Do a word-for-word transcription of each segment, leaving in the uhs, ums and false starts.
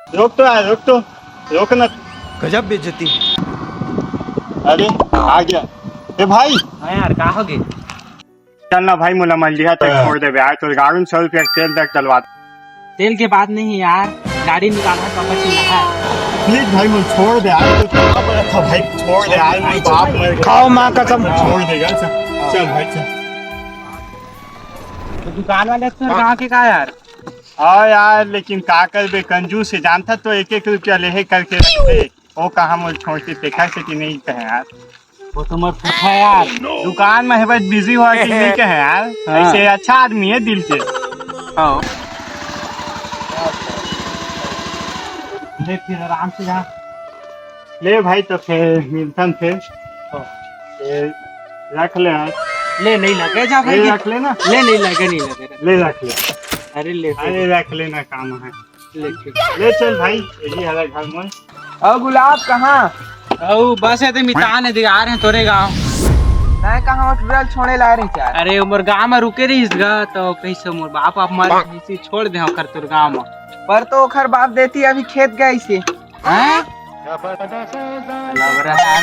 रोक तो यार, रोक तो, रोक ना। गजब बेइज्जती। अरे, आ गया। ए भाई, हाँ यार, का हो गे? चल ना भाई, मोला मंडिया तक हाँ। छोड़ देबे यार, तोर गाड़ी में सौ रुपया के तेल तक डलवा। तेल के बात नहीं यार, गाड़ी निकालना तो बची ना है। प्लीज भाई, मोला छोड़ दे यार, तो कहाँ पर था भाई, छोड़ दे यार, मेरे बाप मर गए। खाओ माँ कसम। छोड़ दे यार, चल, चल भाई, चल। तो दुकान वाले तो गाँव के का यार? हाँ यार, लेकिन का करबे, कंजूस है, जानता तो एक एक रुपया लेहे करके रखते। वो कहाँ मोला छोड़ के देखा से कि नहीं कहे यार। वो तो मोर फूफा यार। दुकान में है बस बिजी हुआ कि नहीं कहे यार। हाँ। ऐसे अच्छा आदमी है दिल से। हाँ। ले फिर आराम से जा। ले भाई, तो फिर मिलतन फिर। हाँ। ये रख ले यार। ले नहीं लगे जा भाई, ले ये रख ले ना। ले नहीं लगे, नहीं लगे। ले रख ले। अरे ले अरे भाई। रख लेना, काम है। ले ठीक। ले चल भाई, यही हला घर में। अउ गुलाब कहाँ? अउ बस ये ते मितान है, आ रहे हैं तोरे गाँव। मैं कहाँ वो टुरल छोड़े ला रही चार। अरे उमर गाँव में रुके रहीस गा, तो कैसे मोर बाप आप मर इसी छोड़ दे ओखर तोर गाँव में। पर तो ओखर बाप देती अभी खेत गए इसे। हैं? लग रहा है।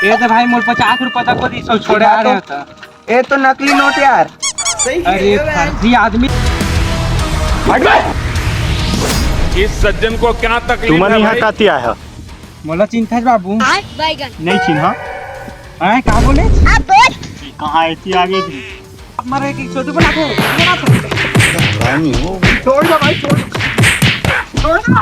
ये तो भाई मोर पचास रुपया तक को दी, सो छोड़े आ रहे हो तो। ए तो नकली नोट यार। अरे फर्जी आदमी। हट बे। इस सज्जन को क्या तकलीफ तुमन है यहाँ भाई? काती आया? मोला चिंता है बाबू। बैगन। नहीं चिन्हा। हैं, का बोले? कहाँ ऐसी आ गई? आप मरे की छोटू बना दो। छोड़ दो भाई, छोड़। छोड़ दो।